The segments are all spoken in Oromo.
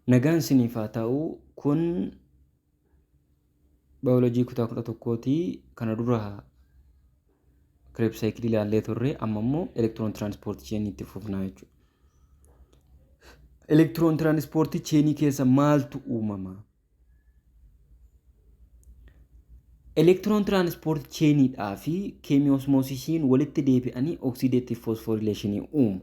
Nagaan isiniif haa ta'u. Kun baayoloojii kutaa 11ti. Kana dura Krebs cycle ilaallee turre, amma immoo electron transport chain itti fufnaa jechuudha. Electron transport chain keessa maaltu uumama? Electron transport chainidhaa fi keemiosmoosisiin walitti deebi'anii oxidative phosphorylation uumu.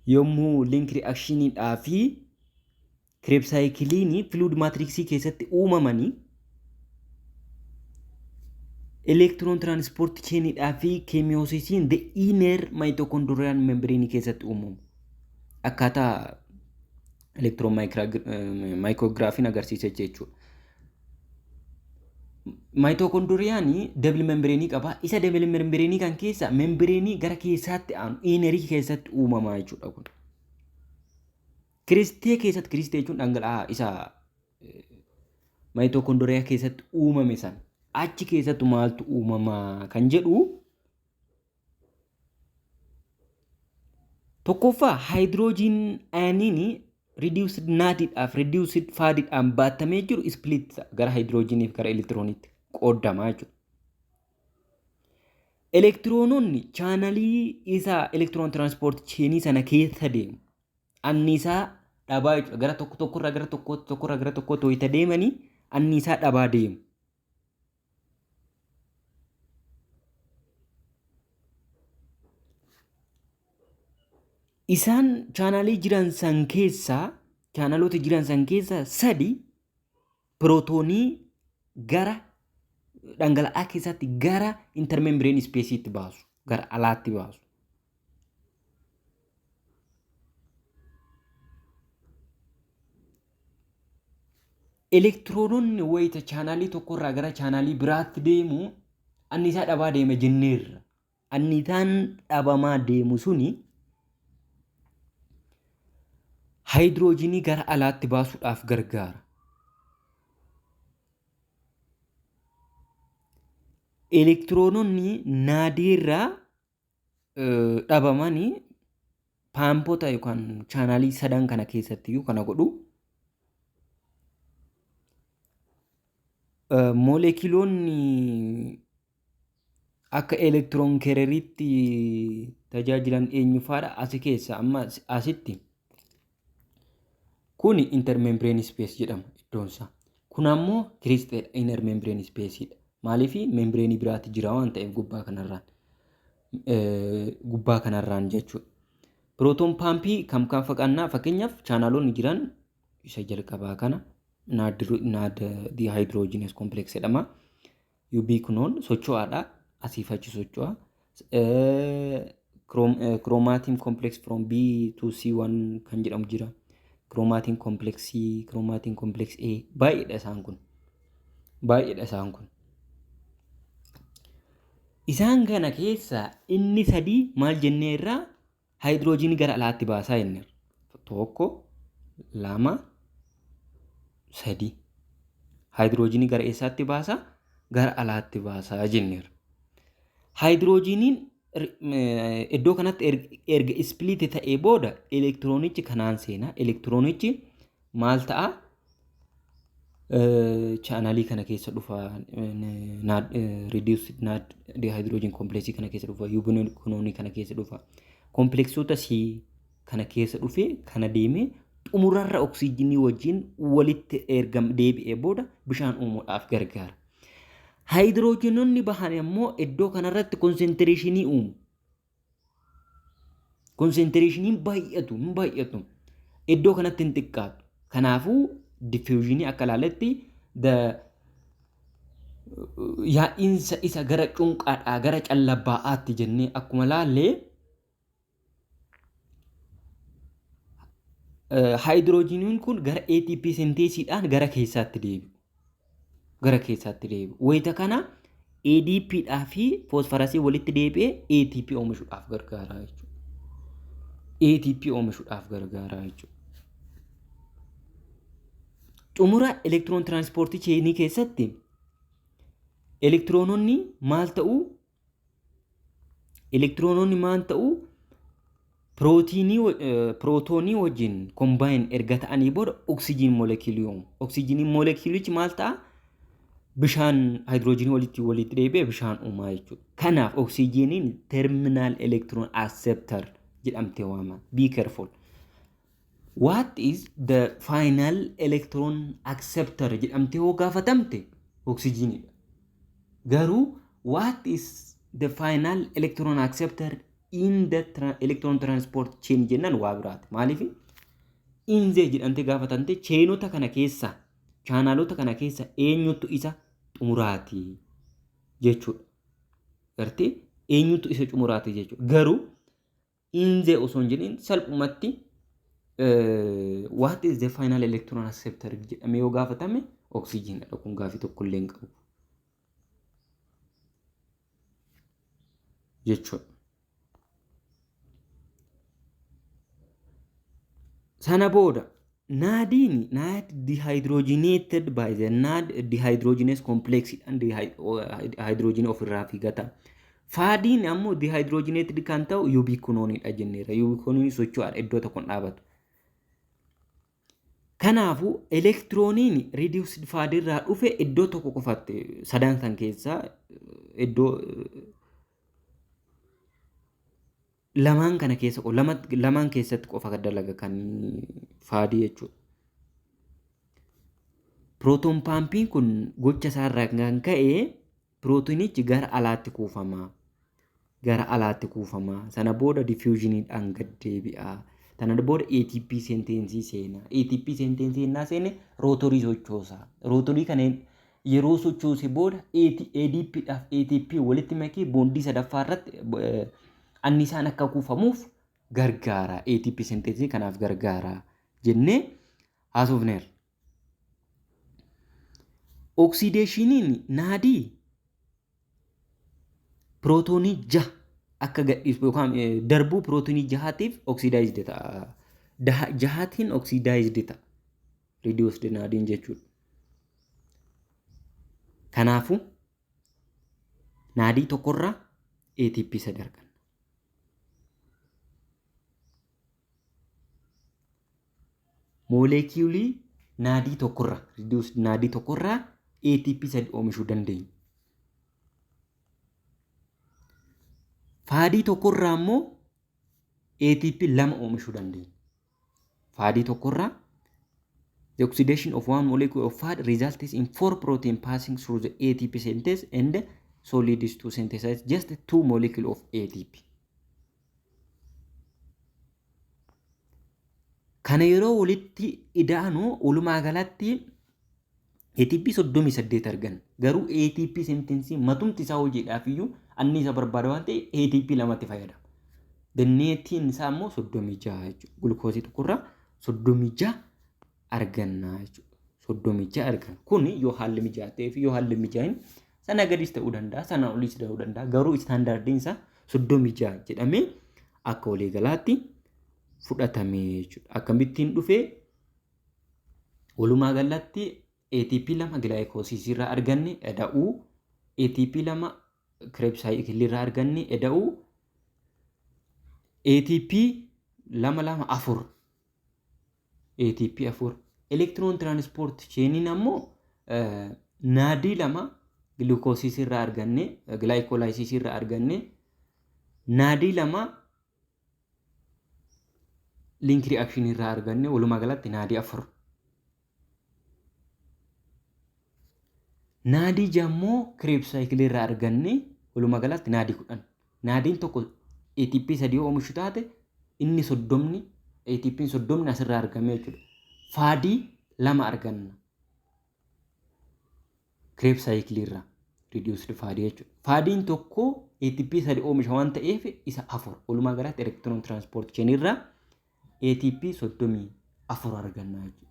Yommuu link reactionidhaa fi Krebs cycle'n fluid matrix keessatti uumamanii electron transport chainidhaa fi keemiyoosisiin the inner mitochondrial membrane keessatti uumamu. Akkaataa electron micrographiin agarsiise jechuudha. Mitochondriyaan double membrane qaba. Isa double membrane kan keessa membrane gara keessaatti aanu innerii keessatti uumamaa jechuudha kun. Kiristee keessatti, kiristee jechuun dhangala'aa isa maayitookondoriyaa keessatti uumame sana achi keessatti maaltu uumamaa kan jedhu, tokkoffaa haayidiroojiin ayaniin reduced naadiidhaaf reduced faadiidhaan baattamee jiru split gara haayidiroojiiniif gara elektirooniitti qoodamaa jechuudha. Elektiroononni chaanalii isa elektiroon tiraanspoort cheenii sana keessa deemu anniisaa dhabaa jechuudha. Gara tokko tokkorraa gara tokkootti, tokkorraa gara tokkootti wayita deemanii anniisaa dhabaa deemu. Isaan chaanaalii jiran san keessaa, chaanaloota jiran san keessaa sadi pirootoonii gara dhangala'aa keessatti gara intermembrane space'itti baasu, gara alaatti baasu. Elektiroononni wayita chaanaalii tokkorraa gara chaanaalii biraatti deemu anniisaa dhabaa deema jenneerra. Anniisaan dhabamaa deemu suni haayidiroojiinii gara alaatti baasuudhaaf gargaara. Elektiroononni naadiirraa dhabamanii paampota yookaan chaanaalii sadan kana keessatti iyyuu kana godhu. Moolekiloonni akka elektiroon keereriitti tajaajilan eenyufaadha? Asi keessa amma asitti kuni intermembrane space jedhama iddoon isaa. Kun ammoo kiristeedha, inner membrane space dha. Maaliif membrane biraatti jira waan ta'eef gubbaa kanarraan. Gubbaa kanarraan jechuudha. Pirootoon paampii kam kam faqannaa, fakkeenyaaf chaanaloonni jiran isa jalqabaa kana NAD dehydrogenase complex jedhama. Ubiquinone socho'aadha. Asiif achi socho'a. Chromatin complex from B to C1 kan jedhamu jira. Chromatin complex C, chromatin complex A baay'eedha isaan kun. Baay'eedha isaan kun. Isaan kana keessaa inni sadii maal jennee irraa haayidiroojiinii gara alaatti baasaa jenneerra. Tokko, lama, sadi. Haayidiroojiinii gara eessaatti baasa? Gara alaatti baasaa jenneerra. Haayidiroojiiniin iddoo kanatti erga ispiliiti ta'ee booda elektiroonichi kanaan seena. Elektiroonichi maal ta'a? Chaanaalii kana keessa dhufa, reduced NAD dehydrogen complex kana keessa dhufa, ubiquinone kana keessa dhufa, kompleksota C kana keessa dhufee kana deemee xumurarra oksijiinii wajjin walitti erga deebi'ee booda bishaan uumuudhaaf gargaara. Haayidiroojiinonni bahan immoo iddoo kanarratti konsentireeshinii uumu. Konsentireeshiniin baay'atu hin baay'atu. Iddoo kanatti hin xiqqaatu. Kanaafuu diffuushinii akka ilaaletti the yaa'iinsa isa gara cunqaadhaa gara callabbaa'aatti jennee akkuma laallee, haayidiroojiiniin kun gara ATP sinteesiidhaan gara keessaatti deebi'u. Gara keessaatti deebi'u. Wayita kana ADP dhaa fi foosfarasii walitti deebi'ee ATP oomishuudhaaf gargaara jechuudha. ATP oomishuudhaaf gargaara jechuudha. Xumura elektiroon tiraanspoortii cheenii keessatti elektiroononni maal ta'u? Elektiroononni maal ta'u? Pirootoonii wajjin combine erga ta'anii booda oksijiin molekiilii uumu. Oksijiiniin molekiilichi maal ta'a? Bishaan haayidroojinii walitti deebi'ee bishaan uumaa jechuudha. Kanaaf oksijiiniin terminal electron acceptor jedhamtee waamama. Be careful. What is the final electron acceptor jedhamtee yoo gaafatamte oksijiiniidha. Garuu what is the final electron acceptor in the electron transport chain jennaan waa biraati. Maaliif? In the jedhamtee gaafatamte chainota kana keessa, chaanaalota kana keessa eenyutu isa xumuraati jechuudha. Gartee eenyutu isa xumuraati jechuudha. Garuu in the osoo hin jedhin salphumatti what is the final electron acceptor jedhamee yoo gaafatame oksijiinidha. Kun gaafii tokko illee hin qabu jechuudha. Sana booda NADiin NAD dehydrogenated by the NAD dehydrogenase complex dhaan hydrogen ofirraa figata. FADiin ammoo dehydrogenated kan ta'u ubiquinonidha jenneera. Ubiquinoniin socho'aadha, iddoo tokko hin dhaabatu. Kanaafuu elektirooniin reduced FAD irraa dhufe iddoo tokko qofatti sadan san keessaa iddoo lamaan kana keessa, lamaan keessatti qofa dalaga kan FADii jechuudha. Proton pumpiin kun gocha isaarraa kan ka'e pirootiinichi gara alaatti kuufama. Gara alaatti kuufama. Sana booda diffusioniidhaan gad deebi'a. Sana booda ATP synthase seena. ATP synthase yennaa seene rootorii sochoosa. Rootorii kana yeroo sochoose booda ADP dhaaf ATP walitti makee boondii sadaffaa irratti annisaan akka kuufamuuf gargaara. ATP synthase kanaaf gargaara jennee haasofneerra. Oksideeshiniin NADii pirootoonii 6 akka gadhiisu yookaan darbuu pirootoonii jahaatiif oxidized ta'a. Jahaatiin oxidized ta'a. Reduced NADiin jechuudha. Kanaafuu NADii tokkorraa ATP 3 arganna. Moolekiyuulii NADii tokkorraa, reduced NADii tokkorraa ATP 3 oomishuu dandeenya. FADii tokkorraa immoo ATP 2 oomishuu dandeenya. FADii tokkorraa, the oxidation of one molecule of FAD results in four proton passing through the ATP synthase and so leads to synthesize just two molecule of ATP. Kana yeroo walitti ida'anu walumaa galatti ATP 38 arganna. Garuu ATP synthase matumti isaa hojiidhaaf iyyuu anniisa barbaada waan ta'eef ATP 2tti fayyadama. Danneettiin isaa immoo 36 jechuudha. Gulukoosii tokkorraa 36 arganna jechuudha. 36 arganna. Kun yoo haalli mijaa'ee fi yoo haalli mijaa'in sana gadis ta'uu danda'a, sana olis ta'uu danda'a. Garuu istaandaardiin isaa 36 jedhamee akka waliigalaatti fudhatame jechuudha. Akkamittiin dhufee? Walumaa galatti ATP 2 glycolysis irraa arganne eda'uu ATP 2 Krebs cycle irraa arganne eda'uu ATP 2 2 4 ATP 4. Electron transport chainiin ammoo NADii 2 glucose irraa arganne, glycolysis irraa arganne, NADii 2 link reaction irraa arganne, walumaa galatti NADii 4. NADii 6 immoo Krebs cycle irraa arganne, walumaa galatti NADii 10. NADiin tokko ATP 3 oomishu taate inni 30, ATP'n 30 asirraa argame jechuudha. FADii 2 arganna. Krebs cycle irraa reduced FADii jechuudha. FADiin tokko ATP 3 oomisha waan ta'eef isa 4. Walumaa galatti electron transport chain irraa ATP 34 arganna jechuudha.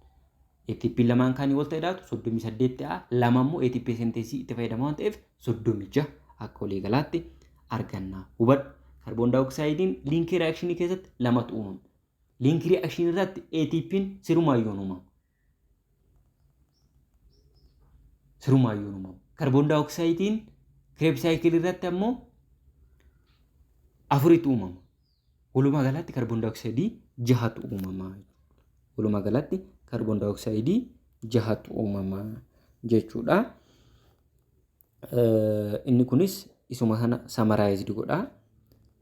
ATP lamaan kaanii wal ta'e 38 ta'a. Lama immoo ATP synthase itti fayyadama waan ta'eef 36 akka waliigalaatti arganna. Hubadhu, kaarboon daayoksaayidiin link reactionii keessatti lamatu uumama. Link reactionii irratti ATP'n sirumaayyuu hin uumamu. Sirumaayyuu hin uumamu. Kaarboon daayoksaayidiin Krebs cycle irratti ammoo afuritu uumama. Walumaa galatti kaarboon daayooksaayidii jahatu uumama. Walumaa galatti kaarboon daayooksaayidii jahatu uumama jechuudha. Inni kunis isuma kana summarized godha.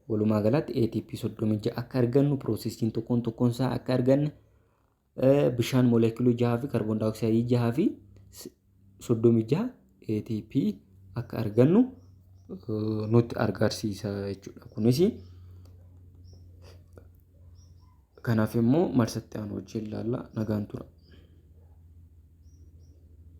Walumaa galatti ATP 36 akka argannu, processiin tokkoon tokkoon isaa akka arganne, bishaan moleekilii jaha fi kaarboon daayooksaayidii jaha fi 36 ATP akka argannu nutti agarsiisa jechuudha. Kunis kanaaf immoo marsatti aanu wajjin ilaalla, nagaan tura.